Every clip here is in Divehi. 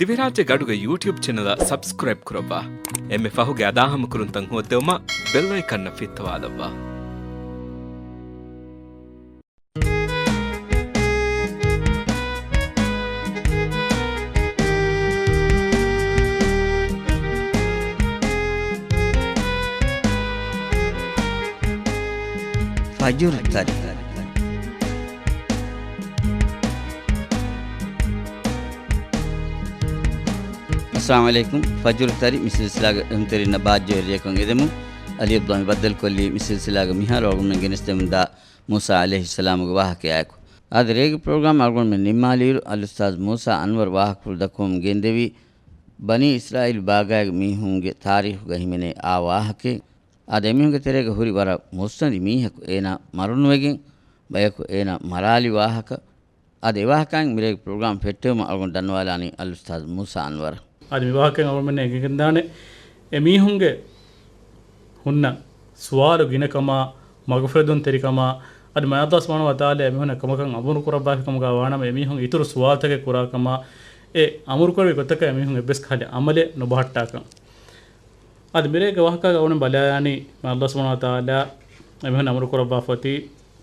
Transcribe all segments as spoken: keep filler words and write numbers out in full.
ދިވެހިރާއްޖޭގެ އަޑުގެ ޔޫޓިއުބް ޗެނަލަށް ސަބްސްކްރައިބް ކުރައްވާ. އެންމެ ފަހުގެ އަދާހަމަކުރުންތައް ހޯއްދެވުމަށް ބެލް އައިކަންއަށް ފިއްތަވާލައްވާ. ފަޖުރު ތަރި. އައްސަލާމު ޢަލައިކުމް. ފަޖުރު ތަރި މި ސިލްސިލާގެ އެހުންތެރިންނަށް ބާއްޖަވެރި ރެއަކުން އެދެމުން. އަލީ ޢަބްދުﷲ މި ބައްދަލުކޮށްލީ މި ސިލްސިލާގެ މިހާރު އަޅުގަނޑުމެން ގެނެސްދެމުންދާ މޫސާ ޢަލައިހިއްސަލާމުގެ ވާހަކަޔާއެކު. އާދެ، ރޭގެ ޕްރޮގްރާމް އަޅުގަނޑުމެން ނިންމާލިއިރު، އަލްއުސްތާޛު މޫސާ އަންވަރު ވާހަކަފުޅު ދައްކަވަމުން ގެންދެވީ، ބަނީ އިސްރާއީލް ބާގާގެ މީހުންގެ ތާރީޚުގަ ހިމެނޭ އާ ވާހަކައެއް. އާދެ، އެމީހުންގެ ތެރޭގަ ހުރި ވަރަށް މުއްސަނދި މީހަކު އޭނާ މަރުނުވެގެން، ބަޔަކު އޭނާ މަރާލި ވާހަކަ. އަދި އެވާހަކައިން މިރޭގެ ޕްރޮގްރާމް ފެއްޓެވުމަށް އަޅުގަނޑު ދަންނަވާލާނީ އަލްއުސްތާޛު މޫސާ އަންވަރު. އަދި މި ވާހަކައިން އަޅުގަނޑުމެންނަށް އެނގިގެންދާނެ އެމީހުންގެ ހުންނަ ސުވާލު ގިނަކަމާ، މަގުފުރެދުންތެރިކަމާ، އަދި މާތް ﷲ ސުބްޙާނަހޫ ވަތަޢާލާ އެމީހުންނަށް ކަމަކަށް އަމުރު ކުރައްވާފި ކަމުގަ ވާނަމަ، އެމީހުން އިތުރު ސުވާލުތަކެއް ކުރާ ކަމާ، އެ އަމުރު ކުރެވި ގޮތަކަށް އެމީހުން އެއްވެސް ކަހަލަ އަމަލެއް ނުބަހައްޓާކަން. އަދި މިރޭގެ ވާހަކަ އަޅުގަނޑު ބަލާލާނީ، މާތް ﷲ ސުބްޙާނަހޫ ވަތަޢާލާ އެމީހުން އަމުރު ކުރައްވާފަ އޮތީ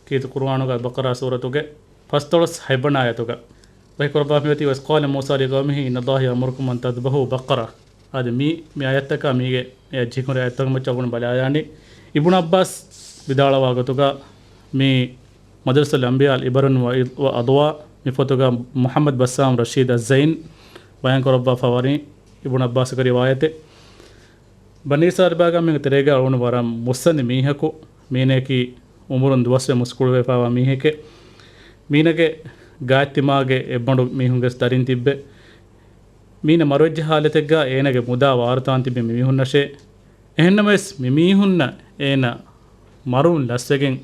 ކީރިތި ޤުރުއާނުގަ ބަޤަރާ ސޫރަތުގެ ފަސްދޮޅަސް ހަތްވަނަ އާޔަތުގަ. ވަޙީ ކުރައްވާފަ މިއޮތީ، وَإِذْ قَالَ مُوسَىٰ لِقَوْمِهِ إِنَّ اللَّهَ يَأْمُرُكُمْ أَن تَذْبَحُوا بَقَرَةً. އަދި މި، މި އާޔަތްތަކާ މީގެ އެ ޖިހިކުރި އާޔަތްތަކުގެ މައްޗަށް އަޅުގަނޑު ބަލާލާނީ. އިބްނު ޢައްބާސް ވިދާޅުވާ ގޮތުގަ މި މަދްރަސަތުލް އަންބިޔާ، އިބަރުން ވަ އަޟްވާ މި ފޮތުގަ މުޙައްމަދު ބައްސާމް ރަޝީދު އައްޒައިން ބަޔާން ކުރައްވާފަ ވަނީ އިބްނު ޢައްބާސްގެ ރިވާޔަތެއް. ބަނީ އިސްރާއީލް ބާގާ މީހުން ތެރޭގަ އަޅުގަނޑު ވަރަށް މުއްސަނދި މީހަކު، މީނަޔަކީ އުމުރުން ދުވަސްވެ މުސްކުޅިވެފައިވާ މީހެކޭ. މީނަގެ ގާތްތިމާގެ އެއްބަނޑު މީހުންގެ ދަރިން ތިއްބެ. މީނަ މަރުވެއްޖެ ހާލަތެއްގަ އޭނަގެ މުދާ ވާރުތާން ތިބި މިމީހުންނަށޭ. އެހެންނަމަވެސް، މިމީހުންނަށް އޭނަ މަރުވުން ލަސްވެގެން،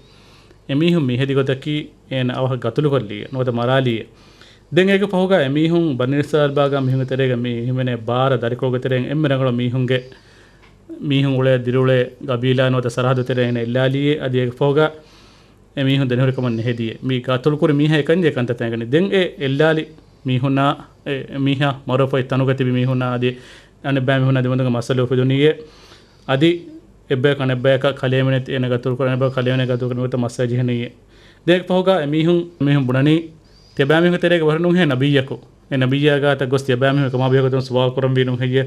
އެމީހުން މިހެދި ގޮތަކީ އޭނަ އަވަހަށް ގަތުލުކޮށްލީއޭ، ނުވަތަ މަރާލީއޭ. ދެން އޭގެ ފަހުގަ އެމީހުން ބަނީ އިސްރާއީލް ބާގާ މީހުންގެ ތެރޭގަ މި ހިމެނޭ ބާރަ ދަރިކޮޅުގެ ތެރެއިން އެންމެ ރަނގަޅު މީހުންގެ، މީހުން އުޅޭ ދިރިއުޅޭ ގަބީލާ ނުވަތަ ސަރަހައްދު ތެރެއިން އެއްލާލީއޭ. އަދި އޭގެ ފަހުގަ އެމީހުން ދެނެހުރި ކަމަށް ނެހެދީއޭ. މި ގަތުލުކުރި މީހާ އެކަންޏެއް ކަންތައް ތަނގަނީ. ދެން އެ އެއްލާލި މީހުންނާ، އެ މީހާ މަރުވެފައި ތަނުގަ ތިބި މީހުންނާ އަދި އަނެއްބައި މީހުންނާ ދެމެދުގަ މައްސަލަ އުފެދުނީއޭ. އަދި އެއްބަޔަކަށް އަނެއްބަޔަކަށް ކަލޭމެނެތި އޭނަ ގަތުލުކުރަން، އަނެއްބަޔަކަށް ކަލޭމެނެ ގަތުލުކުރަން ނުވަތަ މައްސަލަ ޖެހެނީއޭ. ދެން އޭގެ ފަހުގަ އެމީހުން، މީހުން ބުނަނީ، ތިޔަބައިމީހުންގެ ތެރޭގަ ވަރެއް ނޫންހޭ ނަބިއްޔަކު. އެ ނަބިއްޔާ ގާތަށް ގޮސް ތިޔަބައިމީހުން ކަމާ ބެހޭގޮތުން ސުވާލު ކުރަންވީ ނޫންހެއްޔޭ.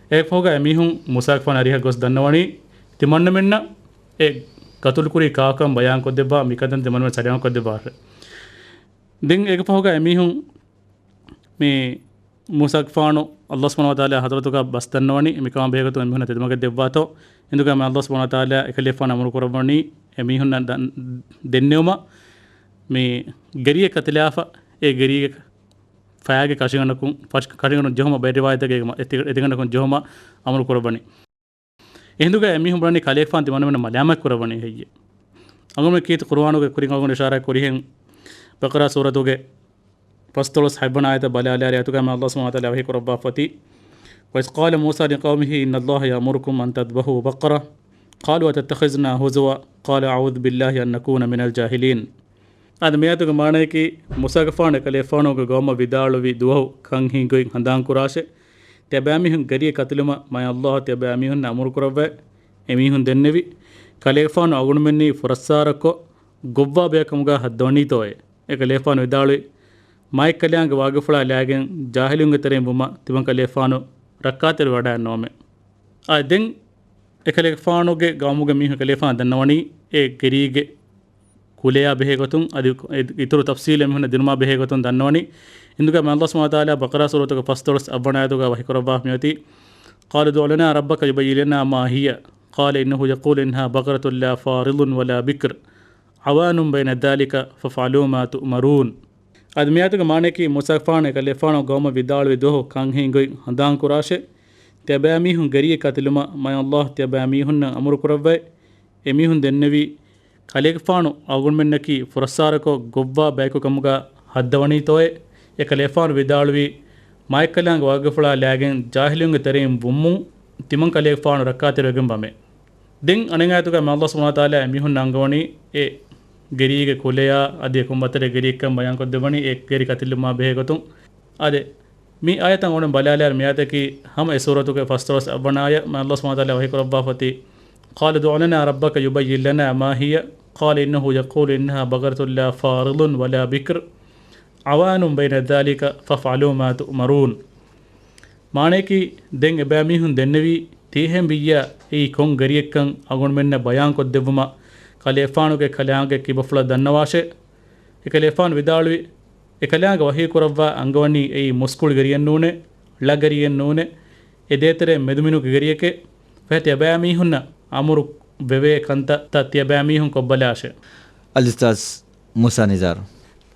އޭގެ ފަހުގަ އެމީހުން މޫސާގެފާނު އަރިހަށް ގޮސް ދަންނަވަނީ، ތިމަންނަމެންނަށް އެ ގަތުލުކުރީ ކާކުކަން ބަޔާންކޮށްދެއްވާ، މިކަންތައް ތިމަންނަމެން ސަރިއާމަލްކޮށްދެއްވާށޭ. ދެން އޭގެ ފަހުގަ އެމީހުން މި މޫސާގެފާނު ﷲ ސުބްޙާނަހޫ ވަތަޢާލާ ޙަޟްރަތުގަ ބަސް ދަންނަވަނީ، މިކަމާ ބެހޭގޮތުން އެމީހުންނަށް ތެދުމަގެއް ދެއްވާތޯ. އެހިނދުގަ މި ﷲ ސުބްޙާނަހޫ ވަތަޢާލާ އެކަލޭގެފާނަށް އަމުރު ކުރައްވަނީ، އެމީހުންނަށް ދަން-، ދެންނެވުމަށް މި ގެރިއެއް ކަތިލާފަ، އެ ގެރީގެ ފަޔާގެ ކަށިގަނޑަކުން، ފަށް-، ކަށިގަނޑުން ޖެހުމަށް ބައެއް ރިވާޔަތްތަކެއް އެތި-، އެތިގަނޑަކުން ޖެހުމަށް އަމުރު ކުރައްވަނީ. އެހިނދުގަ އެމީހުން ބުނަނީ ކަލޭގެފާނު ތިމަންނަމެންނަށް މަލާމަތް ކުރައްވަނީ ހެއްޔޭ؟ އަޅުގަނޑުމެން ކީރިތި ޤުރުއާނުގެ ކުރިން އަޅުގަނޑު އިޝާރާތް ކުރިހެން ބަޤަރާ ސޫރަތުގެ ފަސްދޮޅަސް ހަތްވަނަ އާޔަތަށް ބަލާލާއިރު އާޔަތުގަ މާތް ﷲ ސުބްޙާނަހޫ ވަތަޢާލާ ވަޙީ ކުރައްވާފަ އޮތީ، وَإِذْ قَالَ مُوسَىٰ لِقَوْمِهِ إِنَّ اللَّهَ يَأْمُرُكُمْ أَن تَذْبَحُوا بَقَرَةً قَالُوا أَتَتَّخِذُنَا هُزُوًا قَالَ أَعُوذُ بِاللَّهِ أَن أَكُونَ مِنَ الْجَاهِلِينَ. އާދެ، މި އާޔަތުގެ މާނަޔަކީ، މޫސާގެފާނު އެކަލޭގެފާނުގެ ޤައުމަށް ވިދާޅުވި ދުވަހު ކަން ހިނގައި ހަނދާންކުރާށޭ. ތިޔަބައިމީހުން ގެރިއެއް ކަތިލުމަށް މާތް ﷲ ތިޔަބައިމީހުންނަށް އަމުރު ކުރައްވައި، އެމީހުން ދެންނެވި، ކަލޭގެފާނު އަޅުގަނޑުމެންނީ ފުރައްސާރަކޮށް ގޮއްވާ ބަޔަކު ކަމުގަ ހައްދަވަނީތޯއޭ؟ އެކަލޭގެފާނު ވިދާޅުވި، މާތްކަލާނގެ ވާގިފުޅާ ލާގެން ޖާހިލުންގެ ތެރެއިން ވުމަށް ތިމަން ކަލޭގެފާނު ރައްކާތެރި ވަޑައެއް ނޯމެ. އާ، ދެން އެކަލޭގެފާނުގެ ޤައުމުގެ މީހުން އެކަލޭގެފާނަށް ދަންނަވަނީ އެ ގެރީގެ ކުލަޔާ ބެހޭގޮތުން، އަދި އިތުރު ތަފްޞީލެއް އެމީހުންނަށް ދިނުމާ ބެހޭގޮތުން ދަންނަވަނީ. އެހިނދުގަ މާތް ﷲ ސުބްޙާނަހޫ ވަތަޢާލާ ބަޤަރާ ސޫރަތުގެ ފަސްދޮޅަސް އަށްވަނަ އާޔަތުގަ ވަޙީ ކުރައްވާފަ މިއޮތީ، قَالُوا ادْعُ لَنَا رَبَّكَ يُبَيِّن لَنَا مَا هِيَ قَالَ إِنَّهُ يَقُولُ إِنَّهَا بَقَرَةٌ لَا فَارِضٌ وَلَا بِكْرٌ عَوَانٌ بَيْنَ ذَٰلِكَ فَافْعَلُوا مَا تُؤْمَرُونَ. އަދި މި އާޔަތުގެ މާނަޔަކީ، މޫސާގެފާނު އެކަލޭގެފާނު ޤައުމަށް ވިދާޅުވި ދުވަހު ކަން ހިނގައި ހަނދާންކުރާށޭ. ތިޔަބައިމީހުން ގެރިއެއް ކަތިލުމަށް މާތް ﷲ ތިޔަބައިމީހުންނަށް އަމުރު ކުރައްވައި، އެމީހުން ދެންނެވީ، ކަލޭގެފާނު އަޅުގަނޑުމެންނަކީ ފުރައްސާރަކޮށް ގޮއްވާ ބަޔަކު ކަމުގަ ހައްދަވަނީތޯއޭ؟ އެކަލޭގެފާނު ވިދާޅުވީ، މާތްކަލާނގެ ވާގިފުޅާ ލާގެން ޖާހިލުންގެ ތެރެއިން ވުމުން ތިމަން ކަލޭގެފާނު ރައްކާތެރިވެގެން ވަމޭ. ދެން އަނެއް އާޔަތުގަ މާތް ﷲ ސުބްޙާނަހޫ ވަތަޢާލާ އެމީހުންނަށް އަންގަވަނީ އެ ގެރީގެ ކުލަޔާ އަދި އެކުން ބަތަރެއް ގެރިއެއްކަން ބަޔާންކޮށްދެއްވަނީ އެ ގެރި ކަތިލުމާ ބެހޭގޮތުން. އާދެ، މި އާޔަތަށް އަޅުގަނޑު ބަލާލާއިރު މިއާޔަތަކީ ހަމަ އެ ސޫރަތުގެ ފަސްދޮޅަސް އަށްވަނަ އާޔަތް. މާތް ﷲ ސުބްޙާނަހޫ ވަތަޢާލާ ވަޙީކުރައްވާފަ އޮތީ، قَالُوا ادْعُ لَنَا رَبَّكَ يُبَيِّن لَنَا مَا هِيَ، قَالَ إِنَّهُ يَقُولُ إِنَّهَا بَقَرَةٌ لَا فَارِضٌ وَلَا بِكْرٌ عَوَانٌ بَيْنَ ذَٰلِكَ فَافْعَلُوا مَا تُؤْمَرُونَ. މާނަޔަކީ، ދެން އެބައިމީހުން ދެންނެވީ، ތި އެހެން ވިއްޔާ، އެއީ ކޮން ގެރިއެއްކަން އަޅުގަނޑުމެންނަށް ބަޔާންކޮށްދެއްވުމަށް ކަލޭގެފާނުގެ ކަލާނގެ ކިބަފުޅަށް ދަންނަވާށޭ. އެކަލޭގެފާނު ވިދާޅުވި، އެކަލާނގެ ވަޙީކުރައްވާ އަންގަވަނީ އެއީ މުސްކުޅި ގެރިއެއް ނޫނޭ، ޅަ ގެރިއެއް ނޫނޭ، އެ ދޭތެރޭ މެދުމިނުގެ ގެރިއެކޭ. ފަހެ ތިޔަބައިމީހުންނަށް އަމުރު ވެވޭ ކަންތައްތައް ތިޔަބައިމީހުން ކޮށްބަލާށޭ. އަލްއުސްތާޛް މޫސާ ނިޒާރު.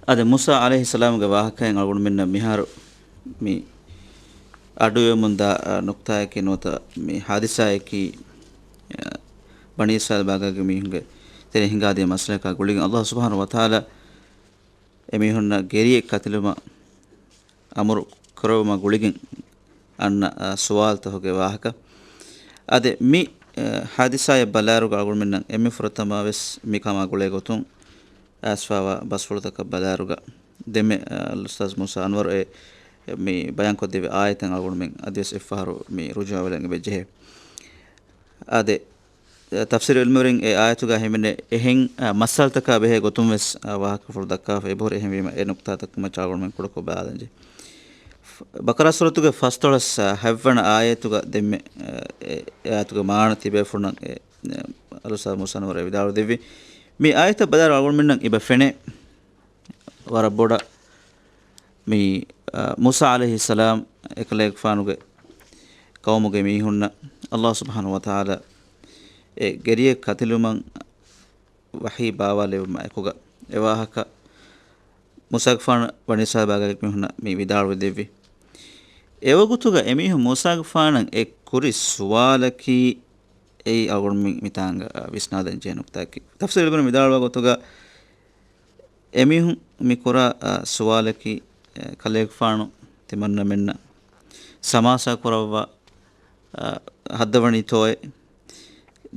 އާދެ، މޫސާ ޢަލައިހިއްސަލާމުގެ ވާހަކައިން އަޅުގަނޑުމެންނަށް މިހާރު މި އަޑުއިވެމުންދާ، އަ، ނުކްތާއަކީ ނުވަތަ މި ޙާދިސާއަކީ، އަ، ބަނީ އިސްރާއީލް ބާގާގެ މީހުންގެ ތެރެ ހިނގާދިޔަ މައްސަލައަކާ ގުޅިގެން ﷲ ސުބްޙާނަހޫ ވަތަޢާލާ އެމީހުންނަށް ގެރިއެއް ކަތިލުމަށް އަމުރު ކުރެވުމާ ގުޅިގެން އަންނަ، އަ، ސުވާލުތަކުގެ ވާހަކަ. އާދެ، މި، އަ، ޙާދިސާއަށް ބަލާއިރުގަ އަޅުގަނޑުމެންނަށް އެންމެ ފުރަތަމަ ވެސް މިކަމާ ގުޅޭ ގޮތުން އައިސްފަވާ ބަސްފުޅުތަކަށް ބަލާއިރުގަ ދެންމެ، އަ، އަލްއުސްތާޛް މޫސާ އަންވަރު އެ މި ބަޔާންކޮށްދެއްވި އާޔަތެއް އަޅުގަނޑުމެން އަދިވެސް އެއްފަހަރު މި ރުޖޫޢަވެލަން އެބަޖެހޭ. އާދެ، ތަފްސީރު ޢިލްމުވެރިން އެ އާޔަތުގަ ހިމެނޭ އެހެން، އަ، މައްސަލަތަކާ ބެހޭ ގޮތުން ވެސް، އަ، ވާހަކަފުޅު ދައްކާފަ އެބަހުރި. އެހެންވީމަ އެ ނުކްތާތަކުގެ މައްޗަށް އަޅުގަނޑުމެން ކުޑަކޮށް ބަލާލަންޖެހޭ. ބަޤަރާ ސޫރަތުގެ ފަސްދޮޅަސް، އަ، ހަތްވަނަ އާޔަތުގަ ދެންމެ، އަ، އެ، އެ އާޔަތުގެ މާނަ ތިބޭފުޅުންނަށް އެ، އަ، އަލްއުސްތާޛް މޫސާ އަންވަރު ވިދާޅުވެދެއްވި. މި އާޔަތަށް ބަލާއިރު އަޅުގަނޑުމެންނަށް އެބަ ފެނޭ ވަރަށް ބޮޑަށް މި، އަ، މޫސާ ޢަލައިހިއްސަލާމް އެކަލޭގެފާނުގެ ޤައުމުގެ މީހުންނަށް ﷲ ސުބްޙާނަހޫ ވަތަޢާލާ އެ ގެރިއެއް ކަތިލުމަށް ވަޙީ ބާވާލެވުމާ އެކުގަ އެ ވާހަކަ މޫސާގެފާނު ބަނީ އިސްރާއީލް ބާގާގެ މީހުންނަށް މި ވިދާޅުވެދެއްވި. އެވަގުތުގަ އެމީހުން މޫސާގެފާނަށް އެ ކުރި ސުވާލަކީ އެއީ އަޅުގަނޑު މި، މިތާނގަ، އަ، ވިސްނާލަން ޖެހޭ ނުކްތާއަކީ. ތަފްސީރު ޢިލްމުވެރިން ވިދާޅުވާ ގޮތުގަ އެމީހުން މި ކުރާ، އަ، ސުވާލަކީ، އަ، ކަލޭގެފާނު ތިމަންނަމެންނަށް ސަމާސާ ކުރައްވާ، އަ، ހައްދަވަނީތޯއޭ؟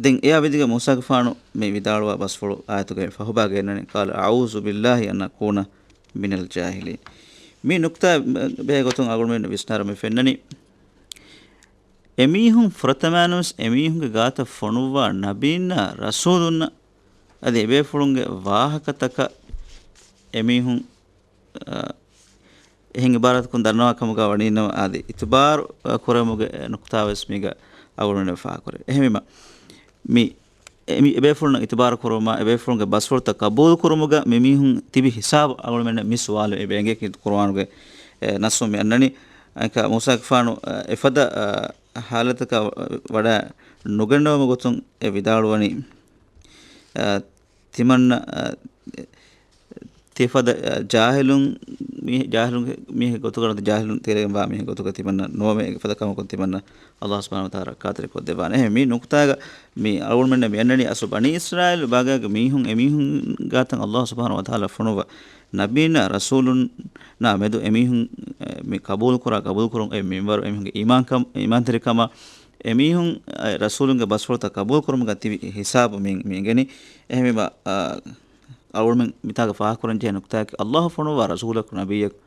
ދެން އެއާ ވިދިގެ މޫސާގެފާނު މި ވިދާޅުވާ ބަސްފުޅު އާޔަތުގައި ފަހުބާ ގެންނަނީ، قَالَ أَعُوذُ بِاللَّهِ أَنْ أَكُونَ مِنَ الْجَاهِلِينَ. މި ނުކްތާ ބެހޭ ގޮތުން އަޅުގަނޑުމެން ވިސްނާރަމެ ފެންނަނީ، އެމީހުން ފުރަތަމައިނުވެސް އެމީހުންގެ ގާތަށް ފޮނުއްވާ ނަބީންނާ ރަސޫލުންނަށް އަދި އެބޭފުޅުންގެ ވާހަކަތަކަށް އެމީހުން، އަ، އެހެން އިބާރާތަކުން ދަންނަވާ ކަމުގަ ވަނީނަމަ، އަދި އިތުބާރު، އަ، ކުރެވުމުގެ ނުކްތާވެސް މީގަ އަޅުގަނޑުމެން ފާހަގަކުރޭ. އެހެންވީމަ، މި، އެ، މި އެބޭފުޅުންނަށް އިތުބާރު ކުރުމާ، އެބޭފުޅުންގެ ބަސްފުޅުތައް ޤަބޫލު ކުރުމުގަ މި މީހުން ތިބި ހިސާބު އަޅުގަނޑުމެންނަށް މި ސުވާލު އެބަ އެނގޭ ކީރިތި ޤުރުއާނުގެ، އެ، ނައްސުން މި އަންނަނީ. އަނެކާ މޫސާގެފާނު، އަ، އެފަދަ، އަ، ޙާލަތަކަށް ވަޑައި ނުގެންނެވުމުގެ ގޮތުން އެ ވިދާޅުވަނީ، އަ، ތިމަންނަ، އަ، ތިފަދަ، އަ، ޖާހިލުން މީ-، ޖާހިލުން މީހެއް ގޮތުގަ ނުވަތަ ޖާހިލުން ތެރެއިން ވާ މީހެއް ގޮތުގަ ތިމަންނަ ނުވަމޭ، އެފަދަ ކަމަކުން ތިމަންނަ ﷲ ސުބްޙާނަހޫ ވަތަޢާލާ ރައްކާތެރި ކޮށްދެއްވާނެ. އެހެން މި ނުކްތާގަ މި އަޅުގަނޑުމެންނަށް މި އަންނަނީ އަސްލު ބަނީ އިސްރާއީލް ބާގާގެ މީހުން އެމީހުން ގާތަށް ﷲ ސުބްޙާނަހޫ ވަތަޢާލާ ފޮނުއްވާ ނަބީންނާ ރަސޫލުންނާ މެދު އެމީހުން، އެ، މި ޤަބޫލުކުރާ، ޤަބޫލުކުރުން އެ މިންވަރު އެމީހުންގެ އީމާންކަން، އީމާންތެރިކަމާ، އެމީހުން، އެ، ރަސޫލުންގެ ބަސްފުޅުތައް ޤަބޫލުކުރުމުގަ ތިބި ހިސާބު މި، މި އެނގެނީ. އެހެންވީމަ، އަ، އަޅުގަނޑުމެން މިތާގަ ފާހަގަކުރަން ޖެހޭ ނުކްތާއަކީ، ﷲ ފޮނުއްވާ ރަސޫލަކު ނަބިއްޔަކު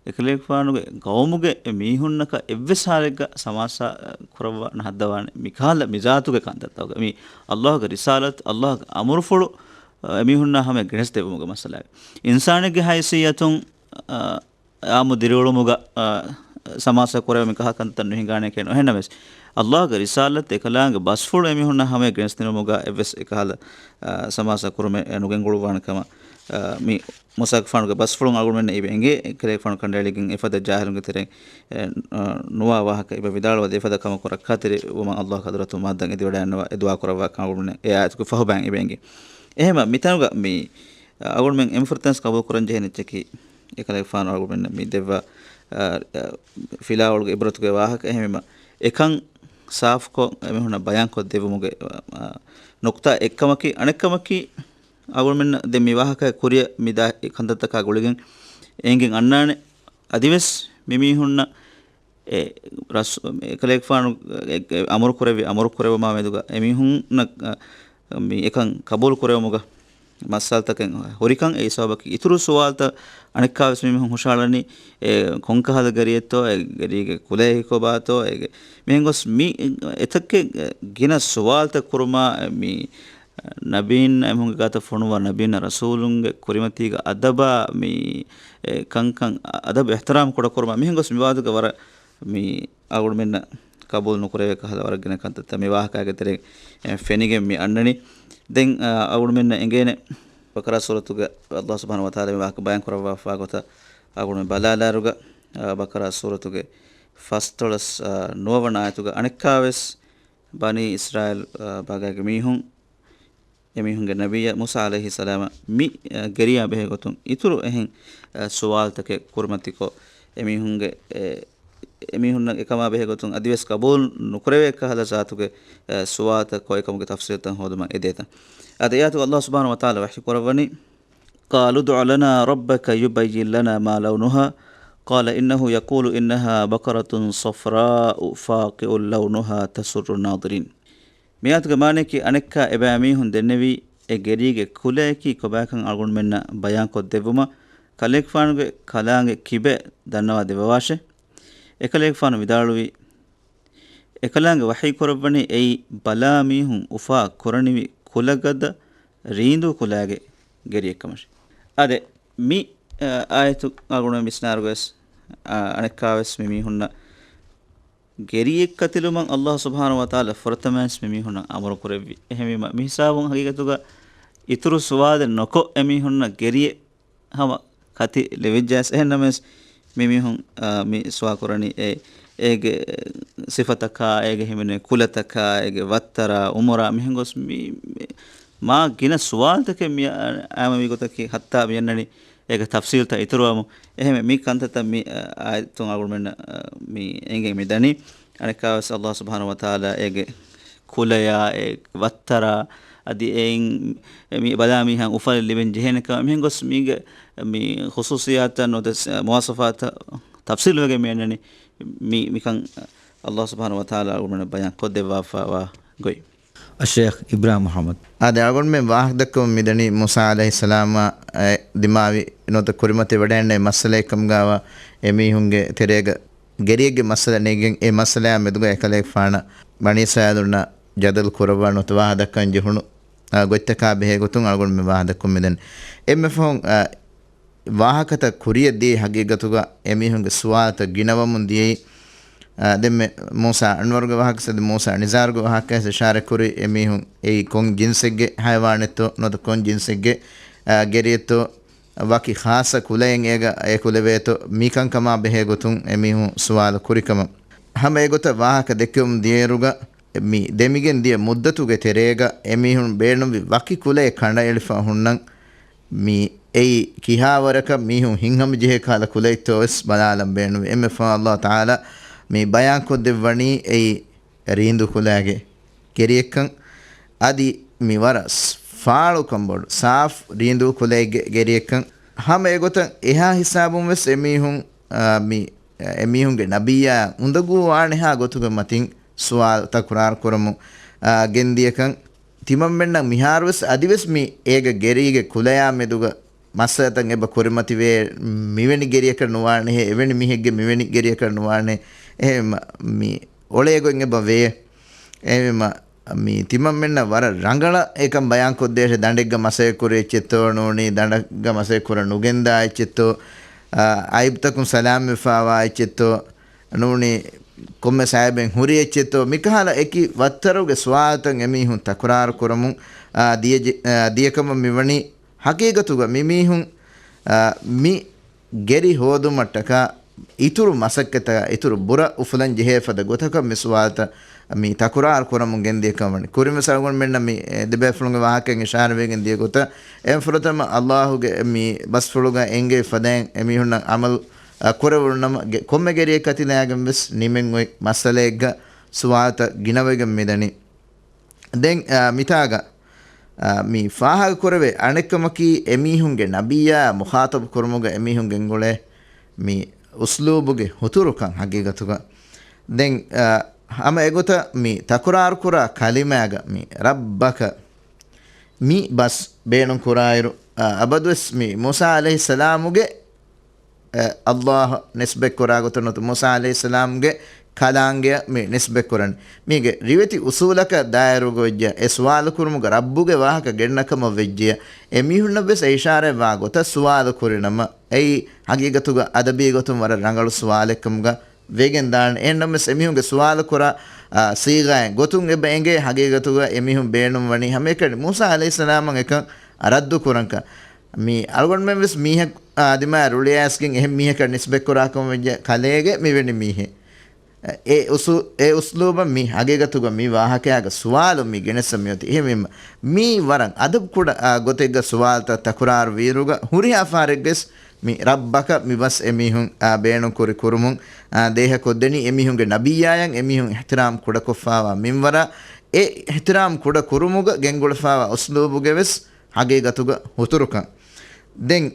އެކަލޭގެފާނުގެ ޤައުމުގެ މީހުންނަކަށް އެއްވެސް ހާލެއްގަ ސަމާސާ ކުރައްވާ ނަހައްދަވާނެ މިކަހަލަ މިޒާތުގެ ކަންތައްތަކުގަ މި ﷲގެ ރިސާލަތު، ﷲގެ އަމުރުފުޅު، އެމީހުންނާ ހަމަޔަށް ގެނެސްދެއްވުމުގެ މައްސަލާގަ އިންސާނެއްގެ ހައިސިއްޔަތުން، އާ، އާއްމު ދިރިއުޅުމުގަ، އާ، ސަމާސާ ކުރެވޭ މިކަހަލަ ކަންތައް ނުހިނގާނެކޭ ނުހެންނަމަވެސް، ﷲގެ ރިސާލަތު އެކަލާނގެ ބަސްފުޅު އެމީހުންނާ ހަމަޔަށް ގެނެސްދިނުމުގަ އެއްވެސް އެކަހަލަ، އާ، ސަމާސާ ކުރުމެއް ނުގެންގުޅުއްވާނެ ކަމަށް، އާ، މި މޫސާގެފާނުގެ ބަސްފުޅުން އަޅުގަނޑުމެންނަށް އެބަ އެނގޭ. އެކަލޭގެފާނު ކަނޑައެޅިގެން އެފަދަ ޖާހިލުންގެ ތެރެއިން، އެ، އާ، ނުވާ ވާހަކަ އެބަ ވިދާޅުވާ އެފަދަ ކަމަކު ރައްކާތެރިވުމަށް ﷲ ޙަޟްރަތު މާތްދަން އެދިވަޑައިގަންނަވާ އެ ދުޢާ ކުރައްވާ ކަމަށް އަޅުގަނޑުމެން އެ އާޔަތުގެ ފަހުބައިން އެބަ އެނގޭ. އެހެންވީމަ މިތަނުގަ މި އަޅުގަނޑުމެން އެންމެ ފުރަތަމަ ޤަބޫލު ކުރަން ޖެހޭ އެއްޗަކީ، އެކަލޭގެފާނު އަޅުގަނޑުމެންނަށް މި ދެއްވާ، އާ، އާ، ފިލާވަޅުގެ އިބްރަތުގެ ވާހަކަ. އެހެންވީމަ، އެކަން ސާފުކޮށް އެމީހުންނަށް ބަޔާންކޮށް ދެއްވުމުގެ، އާ، ނުކްތާ އެއްކަމަކީ، އަނެއްކަމަކީ، އަޅުގަނޑުމެންނަށް ދެން މި ވާހަކަ ކުރިއަށް މި ދާ ކަންތައްތަކާ ގުޅިގެން އެނގިން އަންނާނެ. އަދިވެސް މި މީހުންނަށް އެ ރަސް-، އެކަލޭގެފާނު އެ، އެ އަމުރު ކުރެއްވި، އަމުރު ކުރެއްވުމާ މެދުގަ އެމީހުންނަށް، އަ، މި އެކަން ޤަބޫލު ކުރެވުމުގަ މައްސަލަތަކެއް ހުރިކަން. އެއީ ސަބަބަކީ އިތުރު ސުވާލުތައް އަނެއްކާވެސް މި މީހުން ހުށަހަޅަނީ، އެ، ކޮންކަހަލަ ގެރިއެއްތޯ، އެ ގެރީގެ ކުލައެއް ކޮބާތޯ، އޭގެ މިހެން ގޮސް މި އެތަކެއް ގިނަ ސުވާލުތައް ކުރުމާ، މި ނަބީން އެމީހުންގެ ގާތަށް ފޮނުވާ ނަބީން ރަސޫލުންގެ ކުރިމަތީގަ އަދަބާ މި، އެ، ކަންކަން އަދަބު އިޙްތިރާމް ކުޑަކުރުމާ މިހެން ގޮސް މި ވާހަކަ ވަރަށް މި އަޅުގަނޑުމެންނަށް ޤަބޫލު ނުކުރެވޭ ކަހަލަ ވަރަށް ގިނަ ކަންތައްތައް މި ވާހަކައިގެ ތެރެއިން، އެ، ފެނިގެން މި އަންނަނީ. ދެން، އަ، އަޅުގަނޑުމެންނަށް އެނގޭނެ ބަޤަރާ ސޫރަތުގެ ﷲ ސުބްޙާނަހޫ ވަތަޢާލާ މި ވާހަކަ ބަޔާން ކުރައްވާފާ ގޮތަށް އަޅުގަނޑުމެން ބަލާލާއިރުގަ، އަ، ބަޤަރާ ސޫރަތުގެ ފަސްދޮޅަސް، އަ، ނުވަވަނަ އާޔަތުގެ އަނެއްކާވެސް ބަނީ އިސްރާއީލް، އަ، ބާގާގެ މީހުން އެމީހުންގެ ނަބިއްޔާ މޫސާ ޢަލައިހިއްސަލާމަށް މި، އަ، ގެރިޔާ ބެހޭގޮތުން އިތުރު އެހެން، އަ، ސުވާލުތަކެއް ކުރިމަތިކޮށް، އެމީހުންގެ، އެ، އެމީހުންނަށް އެކަމާ ބެހޭގޮތުން އަދިވެސް ޤަބޫލު ނުކުރެވޭ ކަހަލަ ޒާތުގެ، އަ، ސުވާލުތައް ކޮށް އެކަމުގެ ތަފްސީލުތައް ހޯދުމަށް އެދޭތަން. އަދި އެއާތު ﷲ ސުބްޙާނަހޫ ވަތަޢާލާ ވަޙީ ކުރައްވަނީ، قالوا ادع لنا ربك يبين لنا ما لونها قال إنه يقول إنها بقرة صفراء فاقع لونها تسر الناظرين. މިއާޔަތުގެ މާނަޔަކީ އަނެއްކާ އެބައިމީހުން ދެންނެވީ އެ ގެރީގެ ކުލަޔަކީ ކޮބާކަން އަޅުގަނޑުމެންނަށް ބަޔާންކޮށްދެއްވުމަށް، ކަލޭގެފާނުގެ ކަލާނގެ ކިބައިން ދަންނަވާ ދެއްވަވާށޭ. އެކަލޭގެފާނު ވިދާޅުވީ، އެކަލާނގެ ވަޙީ ކުރައްވަނީ އެއީ ބަލާ މީހުން އުފާ ކުރަނިވި ކުލަގަދަ ރީނދޫ ކުލައިގެ ގެރިއެއްކަމަށް. އާދެ، މި، އަ، އާޔަތު އަޅުގަނޑުމެން ވިސްނާއިރުވެސް، އަ، އަނެއްކާވެސް މި މީހުންނަށް ގެރިއެއް ކަތިލުމަށް ﷲ ސުބްޙާނަހޫ ވަތަޢާލާ ފުރަތަމަވެސް މި މީހުންނަށް އަމުރު ކުރެއްވި. އެހެންވީމަ، މި ހިސާބުން ހަގީގަތުގަ އިތުރު ސުވާލެއް ނުކޮށް އެމީހުންނަށް ގެރިއެއް ހަމަ ކަތި ލިބިއްޖެ. އެހެންނަމަވެސް، މި މީހުން، އާ، މި ސުވާލު ކުރަނީ އެ، އޭގެ ސިފަތަކާ، އޭގެ ހިމެނޭ ކުލަތަކާ، އޭގެ ވައްތަރާ، އުމުރާ، މިހެން ގޮސް މި، މި، މާ ގިނަ ސުވާލުތަކެއް މި އައިމަ ވީ ގޮތަކީ، ހައްތާ މި އަންނަނީ އޭގެ ތަފްސީލްތައް އިތުރުވަމުން. އެހެންވެ، މި ކަންތައްތައް މި، އާ، އާޔަތުން އަޅުގަނޑުމެންނަށް، އާ، މި އެނގެން މި ދަނީ. އަނެއްކާވެސް ﷲ ސުބްޙާނަހޫ ވަތަޢާލާ އޭގެ ކުލަޔާ، އެ ވައްތަރާ، އަދި އެއިން މި ބަލާ މީހާ އުފަލެއް ލިބެން ޖެހޭނެކަމަށް މިހެން ގޮސް މީގެ މި ޚުސޫޞިއްޔާތު ނުވަތަ މުވާޞަފާތު ތަފްޞީލުވެގެން މި އަންނަނީ. މި، މިކަން ﷲ ސުބްޙާނަހޫ ވަތަޢާލާ އަޅުގަނޑުމެންނަށް ބަޔާން ކޮށްދެއްވާފައިވާ ގޮތް. އައްޝައިޚް އިބްރާހިމް މުޙައްމަދު. އާދެ، އަޅުގަނޑުމެން ވާހަކަ ދައްކަމުން މިދަނީ މޫސާ ޢަލައިހިއްސަލާމާ ދިމާވި ނުވަތަ ކުރިމަތިވެވަޑައިގެންނެވި މައްސަލައެއް ކަމުގަވާ އެމީހުންގެ ތެރޭގަ ގެރިއެއްގެ މައްސަލަ ނެގިގެން، އެ މައްސަލަޔާ މެދުގަ އެކަލޭގެފާނަށް ބަނީ އިސްރާއީލުންނާ ޖަދަލު ކުރައްވާ ނުވަތަ ވާހަކަ ދައްކަން ޖެހުނު، އާ، ގޮތްތަކާ ބެހޭ ގޮތުން އަޅުގަނޑުމެން ވާހަކަ ދައްކަމުން މިދަނީ. އެންމެ ފަހުން، އާ، ވާހަކަތައް ކުރިޔަށް ދިޔައީ ހަގީގަތުގަ އެމީހުންގެ ސުވާލުތައް ގިނަވަމުން ދިޔައީ. އާ، ދެންމެ މޫސާ އަންވަރުގެ ވާހަކަ ސަދި މޫސާ ނިޒާރުގެ ވާހަކަ ސަ އިޝާރަތް ކުރި އެމީހުން އެއީ ކޮން ޖިންސެއްގެ ހަޔަވާނެއްތޯ ނުވަތަ ކޮން ޖިންސެއްގެ، އާ، ގެރިއެއްތޯ ވަކި ޚާއްޞަ ކުލައެއް އޭގަ އެ ކުލެވޭތޯ މިކަންކަމާ ބެހޭ ގޮތުން އެމީހުން ސުވާލު ކުރިކަމަށް. ހަމަ އެގޮތަށް ވާހަކަ ދެއްކެވުމުން ދިޔައިރުގަ މި ދެމިގެން ދިޔަ މުއްދަތުގެ ތެރޭގަ އެމީހުން ބޭނުންވި ވަކި ކުލައެއް ކަނޑައެޅިފަ ހުންނަން މި އެއީ ކިހާވަރަކަށް މީހުން ހިތްހަމަޖެހޭ ކަހަލަ ކުލައެއްތޯ ވެސް ބަލާލަން ބޭނުންވި. އެންމެ ފަހުން ﷲ ތަޢާލާ މި ބަޔާންކޮށްދެއްވަނީ އެއީ ރީނދޫ ކުލައިގެ ގެރިއެއްކަން. އަދި މި ވަރަށް ފާޅުކަން ބޮޑު، ސާފު ރީނދޫ ކުލައެއްގެ ގެރިއެއްކަން. ހަމަ އެގޮތަށް އެހާ ހިސާބުން ވެސް އެމީހުން، އާ، މި، އެމީހުންގެ ނަބިއްޔާ އުނދަގޫވާނެހާ ގޮތުގެ މަތިން ސުވާލު ތަކުރާރު ކުރަމުން، އާ، ގެންދިޔަކަން. ތިމަންމެންނަށް މިހާރުވެސް އަދިވެސް މި އޭގެ ގެރީގެ ކުލަޔާ މެދުގަ މައްސަލަތައް އެބަ ކުރިމަތިވޭ، މިވެނި ގެރިއަކަށް ނުވާނެހޭ، އެވެނި މީހެއްގެ މިވެނި ގެރިއަކަށް ނުވާނެ. އެހެން މި އޮޅޭ ގޮތް އެބަ ވޭ. އެހެންވީމަ، މި ތިމަންމެންނަށް ވަރަށް ރަނގަޅަށް އެކަން ބަޔާންކޮށްދޭށޭ، ދަނޑެއްގަ މަސައްކަތް ކުރި އެއްޗެއްތޯ ނޫނީ، ދަނޑެއްގަ މަސައްކަތް ކުރަން ނުގެންދާ އެއްޗެއްތޯ، އަ، އައިބުތަކުން ސަލާމަތްވެފައިވާ އެއްޗެއްތޯ ނޫނީ، ކޮންމެސް އައިބެއް ހުރި އެއްޗެއްތޯ، މިކަހަލަ އެކި ވައްތަރުގެ ސުވާލުތައް އެމީހުން ތަކުރާރު ކުރަމުން، އާ، ދިޔަ ޖެ-، އާ، ދިޔަކަމަށް މިވަނީ. ހަގީގަތުގަ މި މީހުން، އާ، މި ގެރި ހޯދުމަށްޓަކާ އިތުރު މަސައްކަތަށް އިތުރު ބުރަ އުފުލަން ޖެހޭ ފަދަ ގޮތަކަށް މި ސުވާލުތައް މި ތަކުރާރު ކުރަމުން ގެންދިޔަކަން ވަނީ. ކުރިންވެސް އަޅުގަނޑުމެންނަށް މި، އެ، ދެބޭފުޅުންގެ ވާހަކައިން އިޝާރަވެގެން ދިޔަ ގޮތަށް، އެން ފުރަތަމަ ﷲ ގެ މި ބަސްފުޅުގަ އެންގެވި ފަދައިން އެމީހުންނަށް ޢަމަލު، އަ، ކުރެވުނުނަމަ، ގެ-، ކޮންމެ ގެރިއެއް ކަތިލާގެން ވެސް ނިމެން އޮތް މައްސަލައެއްގަ ސުވާލުތައް ގިނަވެގެން މިދަނީ. ދެން، އާ، މިތާގަ، އާ، މި ފާހަގަ ކުރެވޭ އަނެއްކަމަކީ، އެމީހުންގެ ނަބިއްޔާ މުޚާޠަބު ކުރުމުގަ އެމީހުން ގެންގުޅޭ މި އުސްލޫބުގެ ހުތުރުކަން ހަގީގަތުގަ. ދެން، އާ، ހަމަ އެގޮތަށް މި ތަކުރާރު ކުރާ ކަލިމާގަ މި ރައްބަކަ، މި ބަސް ބޭނުން ކުރާއިރު، އަ، އަބަދުވެސް މި މޫސާ ޢަލައިހިއްސަލާމުގެ، އަ، ﷲ ނިސްބަތް ކުރާ ގޮތަށް ނުވަތަ މޫސާ ޢަލައިހިއްސަލާމުގެ ކަލާނގެއަށް މި ނިސްބަތް ކުރަނީ. މީގެ ރިވެތި އުސޫލަކަށް ދާއިރުގަ ވެއްޖެ އެ ސުވާލު ކުރުމުގަ ރައްބުގެ ވާހަކަ ގެންނަ ކަމަށް ވެއްޖެޔަ، އެ މީހުންނަށް ވެސް އެ އިޝާރަތް ވާ ގޮތަށް ސުވާލު ކުރި ނަމަ، އެއީ ހަގީގަތުގަ އަދަބީ ގޮތުން ވަރަށް ރަނގަޅު ސުވާލެއް ކަމުގަ ވެގެން ދާނެ. އެހެންނަމަވެސް އެމީހުންގެ ސުވާލު ކުރާ، އާ، ސީޣާއެއް ގޮތުން އެބަ އެނގޭ، ހަގީގަތުގަ އެމީހުން ބޭނުން ވަނީ ހަމައެކަނި މޫސާ ޢަލައިހިއްސަލާމަށް އެކަން ރައްދު ކުރަންކަން. މި އަޅުގަނޑުމެން ވެސް މީހަކު، އާ، ދިމާއަށް ރުޅިއައިސްގެން އެހެން މީހަކަށް ނިސްބަތް ކުރާ ކަމަށް ވެއްޖެ ކަލޭގެ މިވެނި މީހެއް. އެ އުސޫ-، އެ އުސްލޫބަށް މި ހަގީގަތުގަ މި ވާހަކަޔާގަ ސުވާލު މި ގެނެއްސަ މިއޮތީ. އެހެންވީމަ، މީ ވަރަށް އަދަބު ކުޑަ، އާ، ގޮތެއްގަ ސުވާލުތައް ތަކުރާރު ވީއިރުގަ ހުރިހާ ފަހަރެއްގަސް މި ރައްބަކަށް މި ބަސް އެމީހުން، އާ، ބޭނުން ކުރި ކުރުމުން، އާ، ދޭހަކޮށްދެނީ އެމީހުންގެ ނަބިއްޔާޔަށް އެމީހުން އިޙްތިރާމް ކުޑަކޮށްފާވާ މިންވަރާ، އެ އިޙްތިރާމް ކުޑަ ކުރުމުގަ ގެންގުޅެފާވާ އުސްލޫބުގެ ވެސް ހަގީގަތުގަ ހުތުރުކަން. ދެން،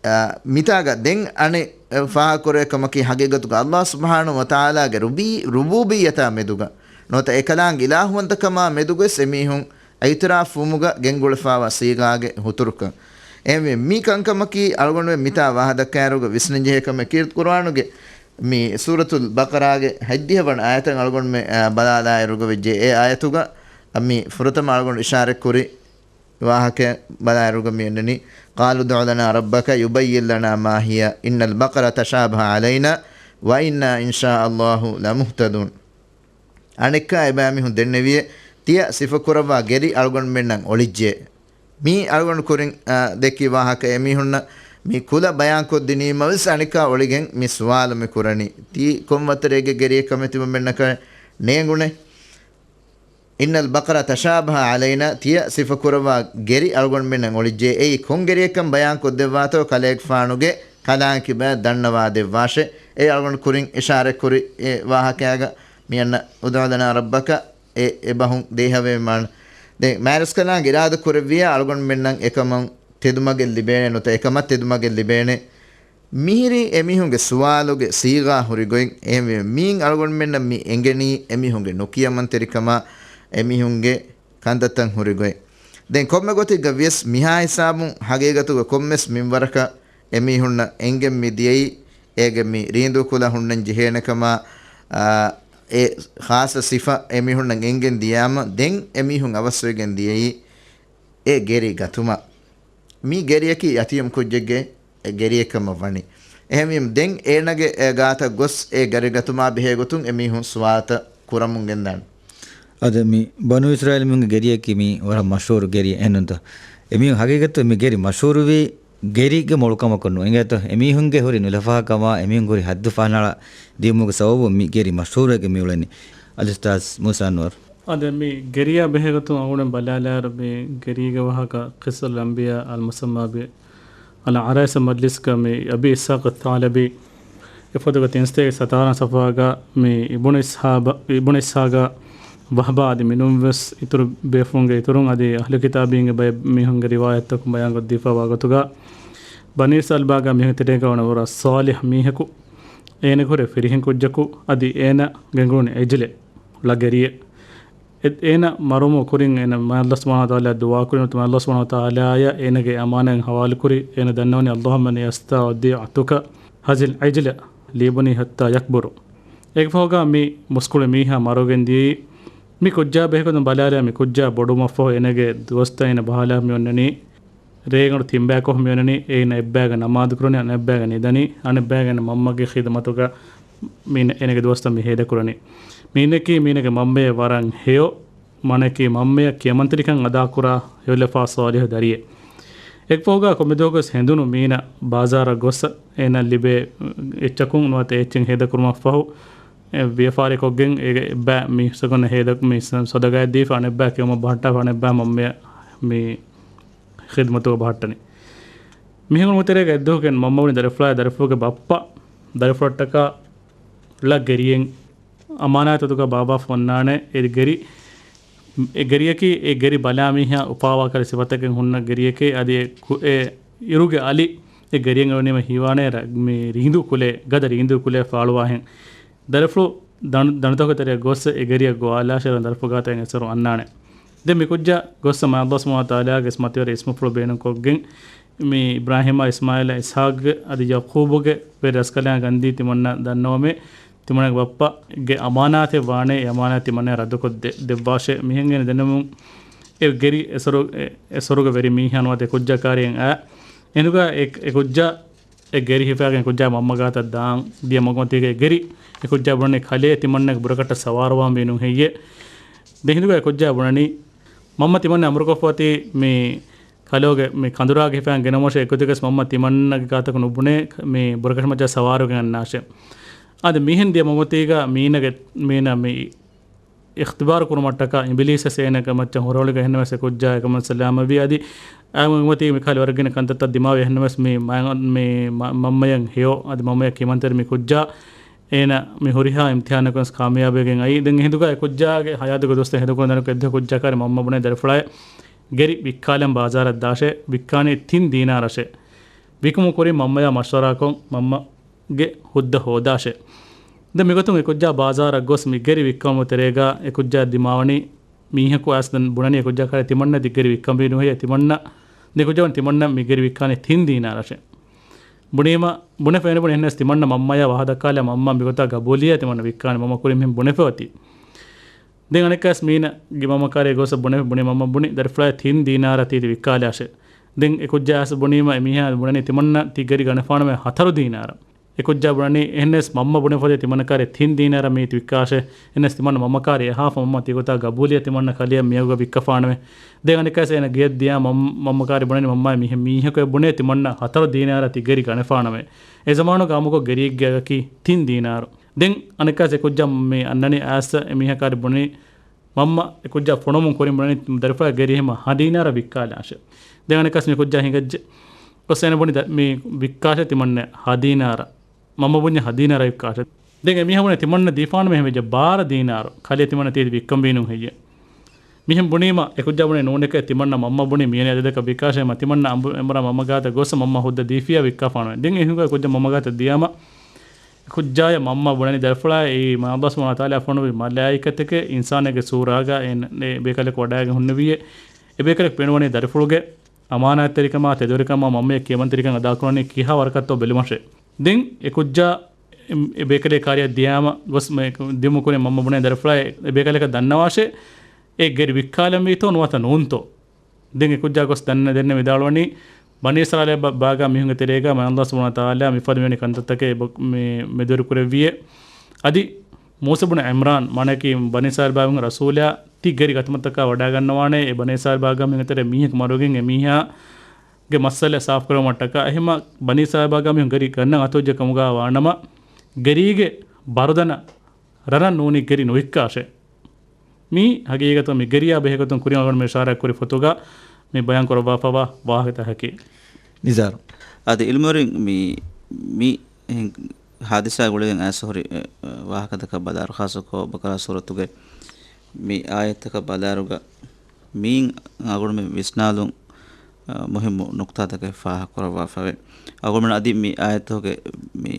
އާ، މިތާގަ ދެން އަނެއް، އަ، ފާހަގަކުރޭ ކަމަކީ ހަގީގަތުގަ ﷲ ސުބްޙާނަހޫ ވަތަޢާލާގެ ރުބީ-، ރުބޫބިއްޔަތާ މެދުގަ ނުވަތަ އެކަލާނގެ އިލާހުވަންތަކަމާ މެދުގަވެސް އެމީހުން އިޢުތިރާފުވުމުގަ ގެންގުޅެފާވާ ސީޣާގެ ހުތުރުކަން. އެހެންވެ، މި ކަންކަމަކީ އަޅުގަނޑުމެން މިތާ ވާހަކަ ދައްކާއިރުގަ ވިސްނަންޖެހޭ ކަމެއް. ކީރިތި ޤުރުއާނުގެ މި ސޫރަތުލް ބަޤަރާގެ ހަތްދިހަ ވަނަ އާޔަތަށް އަޅުގަނޑުމެން، އާ، ބަލާލާއިރުގަ ވެއްޖެ އެ އާޔަތުގަ މި ފުރަތަމަ އަޅުގަނޑު އިޝާރަތް ކުރި ވާހަކަ ބަލާއިރުގަ މި އޮންނަނީ، قَالُوا ادْعُ لَنَا رَبَّكَ يُبَيِّن لَنَا مَا هِيَ إِنَّ الْبَقَرَ تَشَابَهَ عَلَيْنَا وَإِنَّا إِنْ شَاءَ اللَّهُ لَمُهْتَدُونَ. އަނެއްކާ އެބައިމީހުން ދެންނެވިއޭ، ތިޔަ ސިފަކުރައްވާ ގެރި އަޅުގަނޑުމެންނަށް އޮޅިއްޖެ. މީ އަޅުގަނޑު ކުރިން، އާ، ދެއްކި ވާހަކަ އެމީހުންނަށް މި ކުލަ ބަޔާންކޮށްދިނީމަވެސް އަނެއްކާ އޮޅިގެން މި ސުވާލު މި ކުރަނީ. ތީ ކޮން ވައްތަރެއްގެ ގެރިއެއްކަމެއް ތިމަންމެންނަކަށް ނޭނގުނެ؟ إِنَّ الْبَقَرَ تَشَابَهَ عَلَيْنَا، ތިޔަ ސިފަކުރައްވާ ގެރި އަޅުގަނޑުމެންނަށް އޮޅިއްޖެ. އެއީ ކޮން ގެރިއެއްކަން ބަޔާންކޮށްދެއްވާތޯ ކަލޭގެފާނުގެ ކަލާނގެ ކިބައިން ދަންނަވާދެއްވާށޭ. އެ އަޅުގަނޑު ކުރިން އިޝާރަތްކުރި އެ ވާހަކައިގަ މި އަންނަ ادْعُ لَنَا رَبَّكَ އެ، އެ ބަހުން ދޭހަވޭ މާނަ. ދެން މާތްރަސްކަލާނގެ އިރާދަ ކުރެއްވިޔާ އަޅުގަނޑުމެންނަށް އެކަމަށް ތެދުމަގެއް ލިބޭނެ ނުވަތަ އެކަމަށް ތެދުމަގެއް ލިބޭނެ. މިހިރީ އެމީހުންގެ ސުވާލުގެ ސީޣާ ހުރި ގޮތް. އެހެންވެ، މީން އަޅުގަނޑުމެންނަށް މި އެނގެނީ އެމީހުންގެ ނުކިޔަމަންތެރިކަމާ އެމީހުންގެ ކަންތައްތައް ހުރި ގޮތް. ދެން ކޮންމެ ގޮތެއްގަ ވިޔަސް މިހާ ހިސާބުން ހަގީގަތުގަ ކޮންމެސް މިންވަރަކަށް އެމީހުންނަށް އެނގެން މި ދިޔައީ އޭގެ މި ރީނދޫ ކުލަ ހުންނަން ޖެހޭނެ ކަމާ، އާ، އެ ޚާއްޞަ ސިފަ އެމީހުންނަށް އެނގެން ދިޔާމަ، ދެން އެމީހުން އަވަސްވެގެން ދިޔައީ އެ ގެރި ގަތުމަށް. މި ގެރިއަކީ ޔަތީމް ކުއްޖެއްގެ ގެރިއެއްކަމަށް ވަނީ. އެހެންވީމަ، ދެން އޭނަގެ ގާތަށް ގޮސް އެ ގެރި ގަތުމާ ބެހޭ ގޮތުން އެމީހުން ސުވާލުތައް ކުރަމުން ގެންދާނެ. އަދި މި ބަނޫ އިސްރާއީލް މީހުންގެ ގެރިއަކީ މީ ވަރަށް މަޝްހޫރު ގެރިއެއް އެހެންނުންތަ؟ އެމީހުން ހަގީގަތު މި ގެރި މަޝްހޫރުވީ ގެރީގެ މޮޅުކަމަކުން ނޫން. އެނގޭތޯ؟ އެމީހުންގެ ހުރި ނުލަފާކަމާ އެމީހުން ހުރި ހައްދު ފަހަނަޅަ ދިޔުމުގެ ސަބަބުން މި ގެރި މަޝްހޫރުވެގެން މި އުޅެނީ. އަލްއުސްތާޛް މޫސާ އަންވަރު. އަދި މި ގެރިއާ ބެހޭގޮތުން އަޅުގަނޑު ބަލާލާއިރު، މި ގެރީގެ ވާހަކަ ޤިއްޞަތުލް އަންބިޔާ އަލްމުސައްމާ ބި އަލް ޢަރާއިސް މަޖްލިސްގަ މި އަބީ އިސްޙާޤު އައްޘަޢުލަބީ އެފަދަގަ ތިންސަތޭކަ ސަތާރަ ޞަފުޙާގަ މި އިބުނު އިސްޙާބަ-، އިބުނު އިސްޙާޤާ ވަހްބާ އަދި މިނުންވެސް އިތުރު ބޭފުޅުންގެ އިތުރުން އަދި އަހްލު ކިތާބީންގެ ބައެއް މީހުންގެ ރިވާޔަތްތަކުން ބަޔާންކޮށްދީފައިވާ ގޮތުގަ، ބަނީ އިސްރާއީލް ބާގާ މީހުން ތެރޭގަ ވަނަ ވަރަށް ޞާލިޙު މީހަކު، އޭނަގެ ހުރެ ފިރިހެން ކުއްޖަކު އަދި އޭނަ ގެންގުޅުނީ ޢިޖްލެއް، ޅަ ގެރިއެއް. އެ-، އޭނަ މަރުމު ކުރިން އޭނަ މާތް ﷲ ސުބްޙާނަހޫ ވަތަޢާލާ ދުޢާ ކުރިން، މާތް ﷲ ސުބްޙާނަހޫ ވަތަޢާލާއަށް އޭނަގެ އަމާނާތް ޙަވާލު ކުރި، އޭނަ ދަންނަވަނީ، اللهم إني أستودعك هذا العجل ليبني حتى يكبر. އޭގެ ފަހުގަ މި މުސްކުޅި މީހާ މަރުވެގެން ދިޔައީ، މި ކުއްޖާ ބެހޭގޮތުން ބަލާލާ، މި ކުއްޖާ ބޮޑުވުމަށްފަހު އޭނަގެ ދުވަސްތައް އޭނަ ބަހާލާ މި އޮންނަނީ، ރޭގަނޑު ތިން ބަޔަކު މި އޮންނަނީ، އޭނަ އެއްބައިގަ ނަމާދު ކުރަނީ، އަނެއްބައިގަ ނިދަނީ، އަނެއްބައިގަ އޭނަ މަންމަގެ ޚިދުމަތުގަ މި އޭނަގެ ދުވަސްތައް މި ހޭދަ ކުރަނީ. މީނަކީ މީނަގެ މަންމައަށް ވަރަށް ހެޔޮ، މާނައަކީ މަންމަޔަށް ކިޔަމަންތެރިކަން އަދާކުރާ ހެޔޮލަފާ ޞާލިޙު ދަރިއެއް. އެއްފަހުގަ ކޮންމެ ދުވަހަކުވެސް ހެނދުނު މީނަ ބާޒާރަށް ގޮސް އޭނަ ލިބޭ އެއްޗަކުން ނުވަތަ އެއްޗެއް ހޭދަކުރުމަށްފަހު، އެ ވިޔަފާރި ކޮށްގެން އޭގެ އެއްބައި މީސްތަކުން ހޭދަ މީ ސަ-، ސަދަގައެއް ދީފަ އަނެއްބައި ކެއުމަށް ބަހައްޓާފަ އަނެއްބައި މަންމަޔަށް މި ޚިދުމަތުގަ ބަހައްޓަނީ. މިހެން އުޅުމުގެ ތެރޭގަ އެއްދުވަހު މަންމަ ވަނީ ދަރިފުޅާއި ދަރިފުޅުގެ ބައްޕަ ދަރިފުޅަށްޓަކާ ޅަ ގެރިއެއް އަމާނާތް އޮތުގަ ބާއްވާފަ އޮންނާނެ. އެ ގެރި، އެ ގެރިއަކީ އެ ގެރި ބަލާ މީހާ އުފާވާ ކަލި ސިފަތަކެއް ހުންނަ ގެރިއެކޭ. އަދި އެ ކު-، އެ އިރުގެ އަލި އެ ގެރިއަށް އެޅުނީމަ ހީވާނެ ރަ-، މި ރީނދޫ ކުލޭ، ގަދަ ރީނދޫ ކުލޭ ފާޅުވާހެން. ދަރިފުޅު ދަނޑު-، ދަނޑުތަކުގެ ތެރެއަށް ގޮސް އެ ގެރިއަށް ގޮވާލާށޭ ދަރިފުޅު ގާތަށް އެއްސެރު އަންނާނެ. ދެން މި ކުއްޖާ ގޮއްސަ މާ ﷲ ސުބްޙާނަހޫ ވަތަޢާލާގެ މަތިވެރި އިސްމުފުޅު ބޭނުންކޮށްގެން، މި އިބްރާހީމާ، އިސްމާޢީލާ، އިސްޙާޤްގެ އަދި ޔަޢުޤޫބުގެ ވެރިރަސްކަލާނގެ ގަންދީ ތިމަންނަ ދަންނަވަމޭ. ތިމަންނަގެ ބައްޕަގެ އަމާނާތެއް ވާނޭ، އެ އަމާނާތް ތިމަންނަޔަށް ރައްދުކޮށް ދެ-، ދެއްވާށޭ. މިހެން އޭނަ ދެންނެވުމުން އެ ގެރި އެ ސޮރު-، އެ، އެ ސޮރުގެ ވެރި މީހާ ނުވަތަ އެ ކުއްޖާ ކާރިއަށް އައި. އެނދުގަ އެ، އެ ކުއްޖާ އެ ގެރި ހިފާގެން ކުއްޖާ މަންމަ ގާތަށް ދާން ދިޔަ މަގުމަތީގަ އެ ގެރި އެ ކުއްޖާ ބުނަނީ ކަލޭ ތިމަންނަގެ ބުރަކަށްޓަށް ސަވާރުވާން ވީ ނޫން ހެއްޔޭ. ދެން ހިނދުގަ އެ ކުއްޖާ ބުނަނީ، މަންމަ ތިމަންނަ އަމުރުކޮށްފަ އޮތީ މި ކަލޯގެ މި ކަނދުރާގެ ހިފާން ގެނަމުށޭ އެގޮތުގަސް މަންމަ ތިމަންނަގެ ގާތަކު ނުބުނޭ މި ބުރަކަށި މައްޗަށް ސަވާރުވެގެން އަންނާށޭ. އަދި މިހެން ދިޔަ މަގުމަތީގަ މީނަގެ، މީނަ މި އިޚްތިބާރު ކުރުމަށްޓަކާ އިބިލީސަސް އޭނަގެ މައްޗަށް ހުރެހުޅިގެން އެހެންނަމަވެސް އެ ކުއްޖާ އެކަމަށް ސަލާމަތްވި. އަދި އައިމުގެ މަތީ މިކަހަލަ ވަރަށް ގިނަ ކަންތައްތައް ދިމާވި އެހެންނަމަވެސް މި މަ-، މި މަ-، މަންމަޔަށް ހެޔޮ އަދި މަންމަޔަށް ކިމަންތެރި މި ކުއްޖާ އޭނަ މި ހުރިހާ އިމްތިހާނަކުން ވެސް ކާމިޔާބުވެގެން އައީ. ދެން އެހިނދުގަ އެ ކުއްޖާގެ ހަޔާތުގެ ދުވަސްތައް ހެދިކޮށް ދަނޑު އެއްދުވަހު ކުއްޖާ ކާރި މަންމަ ބުނޭ ދަރިފުޅާއި ގެރި ވިއްކާލަން ބާޒާރަށް ދާށޭ، ވިއްކާނީ ތިން ދީނާރަށޭ. ވިކުމުން ކުރިން މަންމަޔާ މަޝްވަރާކޮށް މަންމަގެ ހުއްދަ ހޯދާށޭ. ދެން މިގޮތުން އެ ކުއްޖާ ބާޒާރަށް ގޮސް މި ގެރި ވިއްކަމުގެ ތެރޭގަ އެ ކުއްޖާ ދިމާވަނީ މީހަކު އައިސް ދެން ބުނަނީ އެ ކުއްޖާ ކާރި ތިމަންނަ ތި ގެރި ވިއްކަންވީ ނުހެޔޭ ތިމަންނަ. ދެ ކުއްޖާ ވަނީ ތިމަންނަ މި ގެރި ވިއްކާނީ ތިން ދީނާރަށޭ. ބުނީމަ ބުނެފަ އޭނަ ބުނި އެހެންނަސް ތިމަންނަ މަންމަޔާ ވާހަކަ ދައްކާލާ މަންމަ މިގޮތާ ގަބޫލިޔާ ތިމަންނަ ވިއްކާނެ މަންމަ ކުރިން މިހެން ބުނެފަ އޮތީ. ދެން އަނެއްކާސް މީނަގެ މަންމަ ކާރި ގޮސް ބުނެ ބުނި މަންމަ ބުނި ދަރިފުޅާއި ތިން ދީނާރަށް ތީ ވިއްކާލާށޭ. ދެން އެ ކުއްޖާ އައިސް ބުނީމަ އެ މީހާ ބުނަނީ ތިމަންނަ ތި ގެރި ގަނެފާނަމޭ ހަތަރު ދީނާރަށް. އެ ކުއްޖާ ބުނަނީ އެހެންނަސް މަންމަ ބުނެފަ އޮތީ ތިމަންނަ ކާރި ތިން ދީނާރަށް މީ ތި ވިއްކާށޭ. އެހެންނަސް ތިމަންނަ މަންމަ ކާރި އެހާފަ މަންމަ ތި ގޮތާ ގަބޫލިޔާ ތިމަންނަ ކަލެޔަށް މިއަގުގަ ވިއްކަފާނަމޭ. ދެން އަނެއްކާސް އޭނަ ގެޔަށް ދިޔާ މަން-، މަންމަ ކާރި ބުނަނީ މަންމަ މިހެން މީހަކު އެ ބުނޭ ތިމަންނަ ހަތަރު ދީނާރަށް ތި ގެރި ގަނެފާނަމޭ. އެ ޒަމާނުގަ އަމުކޮށް ގެރީގެ އަގަކީ ތިން ދީނާރު. ދެން އަނެއްކާސް އެ ކުއްޖާ މި އަންނަނީ އައިސް އެ މީހަކާރި ބުނީ މަންމަ އެ ކުއްޖާ ފޮނުމުން ކުރިން ބުނަނީ ދަރިފުޅާ ގެރި ހަމަ ހަ ދީނާރަށް ވިއްކާލާށޭ. ދެން އަނެއްކާސް މި ކުއްޖާ ހިނގައްޖެ. ގޮސް އޭނަ ބުނި ދަ-، މި ވިއްކާށޭ ތިމަންނަ ހަ ދީނާރަށް. މަންމަ ބުންޏެ ހަ ދީނާރަށް ވިއްކާށޭ. ދެން އެ މީހާ ބުނެ ތިމަންނަ ދީފާނަމޭ ހެމެޖެ ބާރަ ދީނާރު. ކަލޭ ތިމަންނަ ތީ ވިއްކަން ވީ ނޫން ހެއްޔޭ. މިހެން ބުނީމަ އެ ކުއްޖާ ބުނެ ނޫނެކޭ ތިމަންނަ މަންމަ ބުނި މިޔަނި އަދަދަކަށް ވިއްކާށޭ މަ ތިމަންނަ އަނބު އެމްރާ މަންމަ ގާތަށް ގޮސް މަންމަ ހުއްދަ ދީފިޔާ ވިއްކާފާނަމޭ. ދެން އެ ހިނގާ ކުއްޖާ މަންމަ ގާތަށް ދިޔާމަ ކުއްޖާޔަށް މަންމަ ބުނަނީ ދަރިފުޅާ އެއީ މާ ﷲ ސުބްޙާނަހޫ ވަތަޢާލާ ފޮނުވި މަލާއިކަތެކޭ އިންސާނެއްގެ ސޫރާގަ އެ، އެ ބޭކަލަކު ވަޑައިގެން ހުންނެވިއޭ. އެ ބޭކަލަކު ފެނުވަނީ ދަރިފުޅުގެ އަމާނާތްތެރިކަމާ، ތެދުވެރިކަމާ، މަންމަޔަށް ކިޔަމަންތެރިކަން އަދާކުރަނީ ކިހާ ވަރަކަށްތޯ ބެލުމަށޭ. ދެން އެ ކުއްޖާ އެ، އެ ބޭކަލެއް ކާރިއަށް ދިޔާމަ ގޮސް މެ-، ދިމު ކުރިން މަންމަ ބުނޭ ދަރިފުޅާ އެ ބޭކަލަކަށް ދަންނަވާށޭ، އެ ގެރި ވިއްކާލަންވީތޯ ނުވަތަ ނޫންތޯ. ދެން އެ ކުއްޖާ ގޮސް ދަންނަ ދެންނެވި ވިދާޅުވަނީ، ބަނީ އިސްރާއީލް ބަ-، ބާގާ މީހުންގެ ތެރޭގަ މާ ﷲ ސުބްޙާނަހޫ ވަތަޢާލާ މިފަދަ މިވެނި ކަންތައްތަކެއް އެބަ-، މި-، މެދުވެރި ކުރެއްވިއޭ. އަދި މޫސަ ބުނު ޢިމްރާން، މާނައަކީ ބަނީ އިސްރާއީލް ބާގުން ރަސޫލާ ތި ގެރި ގަތުމަށްޓަކާ ވަޑައިގަންނަވާނެ، އެ ބަނީ އިސްރާއީލް ބާގާ މީހުންގެ ތެރޭ މީހަކު މަރުވިގެން އެ މީހާގެ މައްސަލަ ސާފުކުރެވުމަށްޓަކާ. އެހެންމަ ބަނީ އިސްރާއީލް ބާގާ މީހުން ގެރި ގަންނަން އަތުވެއްޖެ ކަމުގަ ވާނަމަ، ގެރީގެ ބަރުދަނަށް ރަނަށް ނޫނީ ގެރި ނުވިއްކާށޭ. މީ ހަގީގަތުން މި ގެރިއާ ބެހޭގޮތުން ކުރިން އަޅުގަނޑުމެން އިޝާރާތް ކުރި ފޮތުގަ މި ބަޔާން ކުރައްވާފަވާ ވާހަކަތަކަކީ. ނިޒާރު، އަދި ޢިލްމުވެރިން މި، މި ހާދިސާ ގުޅިގެން އައިސް ހުރި، އެ، ވާހަކަތަކަށް ބަލާއިރު، ޚާއްޞަކޮށް ބަޤަރާ ސޫރަތުގެ މި އާޔަތްތަކަށް ބަލާއިރުގަ މީން އަޅުގަނޑުމެން ވިސްނާލުން، އަ، މުހިއްމު ނުކުތާތަކެއް ފާހަގަކުރައްވާފަވޭ. އަޅުގަނޑުމެން އަދި މި އާޔަތުގެ މި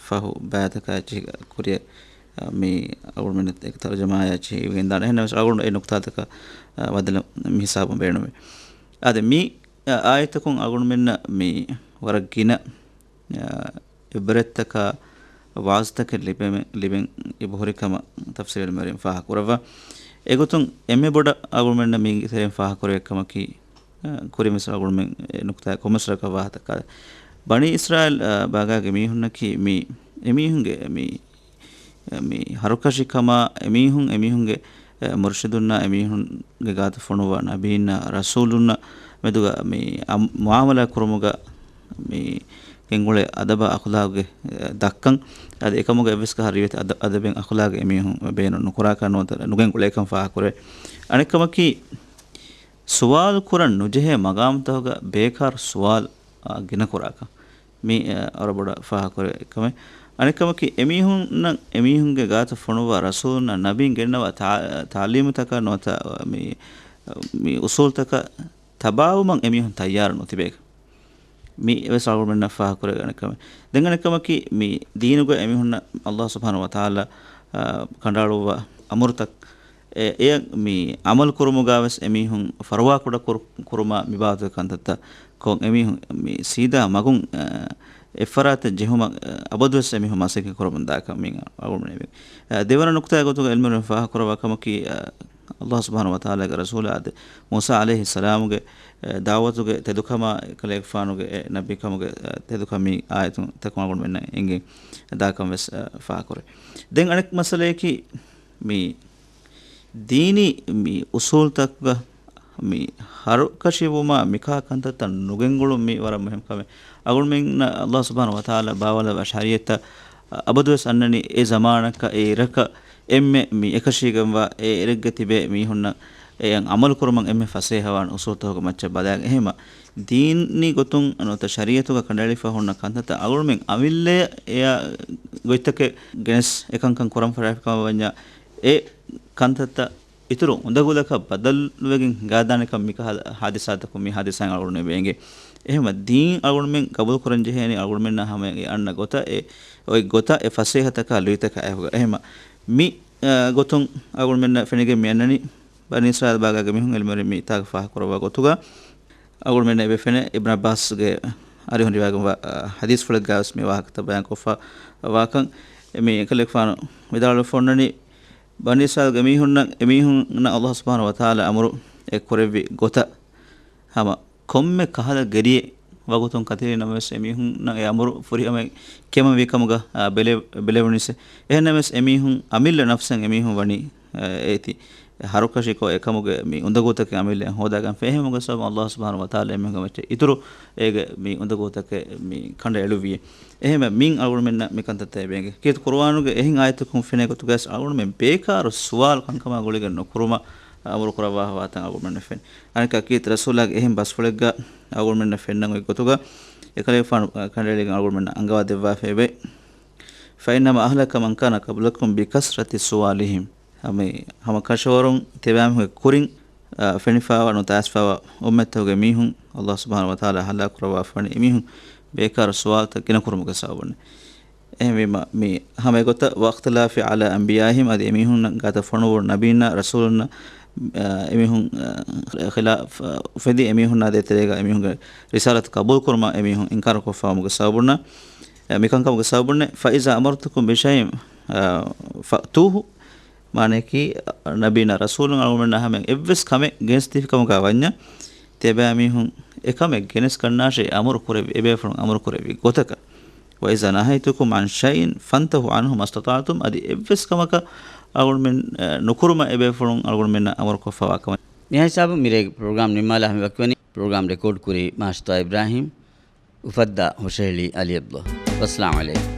ފަހު ބަޔާންތަކާ އެއްޗެހި ކުރިއަށް، އަ، މި އަޅުގަނޑުމެން އެ ތަރުޖަމާއާ އެއްޗެހި އިވިގެންދާނެ. އެހެންނަމަވެސް އަޅުގަނޑު އެ ނުކުތާތަކަށް، އަ، ވަދެލަ މި ހިސާބުން ބޭނުމޭ. އަދި މި، އަ، އާޔަތަކުން އަޅުގަނޑުމެންނަށް މި ވަރަށް ގިނަ، އަ، އިބްރަތްތަކާ ވާޒުތަކެއް ލިބެމެ-، ލިބެން އިބުހުރި ކަމަށް ތަފްސީރު ޢިލްމުވެރިން ފާހަގަކުރައްވާ. އެގޮތުން އެންމެ ބޮޑަށް އަޅުގަނޑުމެންނަށް މީގެ ތެރެއިން ފާހަގަކުރެވޭ ކަމަކީ، އަ، ކުރިންވެސް އަޅުގަނޑުމެން އެ ނުކުތާ ކޮމެންޓްސްތަކަށް ވާހަކަ ދައްކާލަން. ބަނީ އިސްރާއީލް، އަ، ބާގާގެ މީހުންނަކީ މި އެމީހުންގެ މި، އަ، މި ހަރުކަށިކަމާ އެމީހުން އެމީހުންގެ އެ، މުރުޝިދުންނާ އެމީހުންގެ ގާތަށް ފޮނުއްވާ ނަބީންނާ ރަސޫލުންނާ މެދުގަ މި އަމް-، މުއާމަލާ ކުރުމުގަ މި ގެންގުޅޭ އަދަބާ އަޚުލާގެ، އެ، ދައްކަން. އަދި އެކަމުގަ އެއްވެސް ކަހަލަ ރިވެތި އަދަ-، އަދަބެއް އަޚުލާގެއް އެމީހުން ބޭނުން ނުކުރާކަން ނުވަތަ ނުގެންގުޅޭކަން ފާހަގަކުރޭ. އަނެއްކަމަކީ، ސުވާލު ކުރަން ނުޖެހޭ މަގާމުތަކުގަ ބޭކާރު ސުވާލު، އާ، ގިނަ ކުރާކަން. މި، އަ، ވަރަށް ބޮޑަށް ފާހަގަކުރެވޭ ކަމެއް. އަނެއްކަމަކީ، އެމީހުންނަށް އެމީހުންގެ ގާތަށް ފޮނުއްވާ ރަސޫލުންނަށް ނަބީން ގެންނަވާ ތާ-، ތާލީމުތަކަށް ނުވަތަ މި، މި އުސޫލުތަކަށް ތަބާވުމަށް އެމީހުން ތައްޔާރު ނުތިބޭކަން. މި ވެސް އަޅުގަނޑުމެންނަށް ފާހަގަކުރެވޭ އަނެއްކަމެއް. ދެން އަނެއްކަމަކީ، މި ދީނުގަ އެމީހުންނަށް ﷲ ސުބްޙާނަހޫ ވަތަޢާލާ، އަ، ކަނޑައަޅުއްވާ އަމުރުތައް އެ، އެ މި ޢަމަލު ކުރުމުގަ ވެސް އެމީހުން ފަރުވާ ކުޑަ ކުރު-، ކުރުމާ މި ބާވަތުގެ ކަންތައްތައް ކޮށް، އެމީހުން މި ސީދާ މަގުން، އެ، އެއްފަރާތަށް ޖެހުމަށް، އެ، އަބަދުވެސް އެމީހުން މަސައްކަތް ކުރަމުން ދާކަން މި އަޅުގަނޑުމެން އެ، ދެވަނަ ނުކުތާގެ ގޮތުގަ އިލްމުވެރިން ފާހަގަކުރައްވާ ކަމަކީ، އެ، ﷲ ސުބްޙާނަހޫ ވަތަޢާލާގެ ރަސޫލާ އަދި މޫސާ ޢަލައިހިއްސަލާމުގެ، އެ، ދަޢުވަތުގެ ތެދުކަމާ، އެކަލޭގެފާނުގެ، އެ، ނަބީކަމުގެ، އެ، ތެދުކަން މި އާޔަތުން ތަކުން އަޅުގަނޑުމެންނަށް އެނގި ދާކަން ވެސް، އެ، ފާހަގަކުރޭ. ދެން އަނެއް މައްސަލަޔަކީ، މި ދީނީ މި އުސޫލްތަކުގަ މި ހަރުކަށިވުމާ މިކަހަލަ ކަންތައްތައް ނުގެންގުޅުން މީ ވަރަށް މުހިންމު ކަމެއް. އަޅުގަނޑުމެންނަށް ﷲ ސުބްޙާނަހޫ ވަތަޢާލާ ބާވާލައްވާ ޝަރީޢަތްތައް އަބަދުވެސް އަންނަނީ އެ ޒަމާނަކަށް އެ އިރަކަށް އެންމެ މި އެކަށީގެންވާ އެ އިރެއްގަ ތިބޭ މީހުންނަށް އެ ޢަމަލު ކުރުމަށް އެންމެ ފަސޭހަވާން އުސޫލްތަކުގެ މައްޗަށް ބަލާގެން. އެހެމަ ދީނީ ގޮތުން ނުވަތަ ޝަރީޢަތުގަ ކަނޑައެޅިފަ ހުންނަ ކަންތައްތައް އަޅުގަނޑުމެން އަމިއްލައަށް އެއާ ގޮތްތަކެއް ގެނެސް އެކަންކަން ކުރަން ފަށާފި ކަމަށް ވަންޏާ އެ ކަންތައްތައް އިތުރު އުނދަގުލަކަށް ބަދަލުވެގެން ހިނގާދާނެކަން މިކަހަލަ ހާދިސާތަކުން މި ހާދިސާއިން އަޅުގަނޑުމެން އެނގޭ. އެހެމަ ދީން އަޅުގަނޑުމެން ގަބޫލު ކުރަން ޖެހޭނީ އަޅުގަނޑުމެންނާ ހަމަ އެ އަންނަ ގޮތަށް އެ އޮތް ގޮތަށް އެ ފަސޭހަތަކާ ލުއިތަކާ އެކުގަ. އެހެމަ މި، އަ، ގޮތުން އަޅުގަނޑުމެންނަށް ފެނިގެން މި އަންނަނީ ބަނީ އިސްރާއީލް ބާގާގެ މީހުން އިލްމުވެރިން މި ތާގަ ފާހަގަކުރައްވާ ގޮތުގަ އަޅުގަނޑުމެންނަށް އެބަ ފެނޭ އިބްނު ޢައްބާސްގެ އަރިހުން ރިވާޔަތްވާ، އަ، ޙަދީޘްފުޅެއްގައިވެސް މި ވާހަކަތައް ބަޔާންކޮށްފަ ވާކަން. މި އެކަލޭގެފާނު ވިދާޅުވެފަ އޮންނަނީ، ބަނީ އިސްރާއީލްގެ މީހުންނަށް އެމީހުންނަށް ﷲ ސުބްޙާނަހޫ ވަތަޢާލާ އަމުރު އެ ކުރެއްވި ގޮތަށް ހަމަ ކޮންމެ ކަހަލަ ގެރިއެއް ވަގުތުން ކަތިވެރި ނަމަވެސް އެމީހުންނަށް އެ އަމުރު ފުރިހަމައަށް ކިޔަމަންވީ ކަމުގަ، އާ، ބެލެ-، ބެލެވުނީސް. އެހެންނަމަވެސް އެމީހުން އަމިއްލަ ނަފްސަށް އެމީހުން ވަނީ، އާ، އޭތި ހަރުކަށިކޮށް އެކަމުގެ މި އުނދަގޫތަކެއް އަމިއްލައަށް ހޯދާގެންފަ. އެހެންވުމުގެ ސަބަބުން ﷲ ސުބްޙާނަހޫ ވަތަޢާލާ އެމީހުންގެ މައްޗަށް އިތުރު އޭގެ މި އުނދަގޫތަކެއް މި ކަނޑައެޅުއްވިއޭ. އެހެންވެ މިން އަޅުގަނޑުމެންނަށް މި ކަންތައްތައް އެބަ އެނގޭ. ކީރިތި ޤުރުއާނުގެ އެހެން އާޔަތަކުން ފެނޭ ގޮތުގައި އަޅުގަނޑުމެން ބޭކާރު ސުވާލު ކަންކަމާ ގުޅިގެން ނުކުރުމަށް އަމުރު ކުރައްވާފަ ވާތަން އަޅުގަނޑުމެންނަށް ފެނޭ. އަނެއްކާ ކީރިތި ރަސޫލާގެ އެހެން ބަސްފުޅެއްގަ އަޅުގަނޑުމެންނަށް ފެންނަން އޮތް ގޮތުގަ އެކަލޭގެފާނު ކަނޑައެޅިގެން އަޅުގަނޑުމެންނަށް އަންގަވާ ދެއްވާފައިވޭ. فإنما أهلك من كان قبلكم بكثرة سؤالهم. ހަމަ، ހަމަ ކަށަވަރުން ތިޔަބައިމީހުންގެ ކުރިން، އާ، ފެނިފައިވާ ނުވަތަ އައިސްފައިވާ އުއްމަތްތަކުގެ މީހުން ﷲ ސުބްޙާނަހޫ ވަތަޢާލާ ހަލާކު ކުރައްވާފަވަނީ އެމީހުން ބޭކާރު ސުވާލުތައް ގިނަ ކުރުމުގެ ސަބަބުން. އެހެންވީމަ، މި ހަމަ އެގޮތަށް واختلاف على أنبيائهم، އަދި އެމީހުންނަށް ގާތަށް ފޮނުވުނު ނަބީންނާ ރަސޫލުންނަށް، އާ، އެމީހުން، އާ، ޚިލާފް، އާ، އުފެދި އެމީހުންނާ ދޭތެރޭގަ އެމީހުންގެ ރިސާލަތު ޤަބޫލު ކުރުމަށް އެމީހުން އިންކާރު ކޮށްފަވުމުގެ ސަބަބުންނާ، އެ، މިކަންކަމުގެ ސަބަބުންނޭ. فإذا أمرتكم بشيء، އާ، فأتوه، މާނަޔަކީ، ނަބީންނާ ރަސޫލުން އަޅުގަނޑުމެންނާ ހަމަ އެއްވެސް ކަމެއް ގެނެސްދީފި ކަމުގަ ވަންޏާ، ތިޔަބައިމީހުން އެކަމެއް ގެނެސް ގަންނާށޭ އަމުރު ކުރެއްވި އެބޭފުޅުން އަމުރު ކުރެއްވި ގޮތަކަށް. وإذا نهيتكم عن شيء فانتهوا عنه ما استطعتم، އަދި އެއްވެސް ކަމަކަށް އަޅުގަނޑުމެން، އެ، ނުކުރުމަށް އެބޭފުޅުން އަޅުގަނޑުމެންނަށް އަމުރު ކޮށްފަވާ ކަމެއް. މިހާ ހިސާބުން މިރޭގެ ޕްރޮގްރާމް ނިންމާލާ ހަމަ ވަކިވަނީ. ޕްރޮގްރާމް ރެކޯޑް ކުރީ މާޝްތާ އިބްރާހީމް، އުފައްދާ ހޮށަހެޅީ އަލީ ޢަބްދުﷲ. ވައްސަލާމް ޢަލައިކުމް.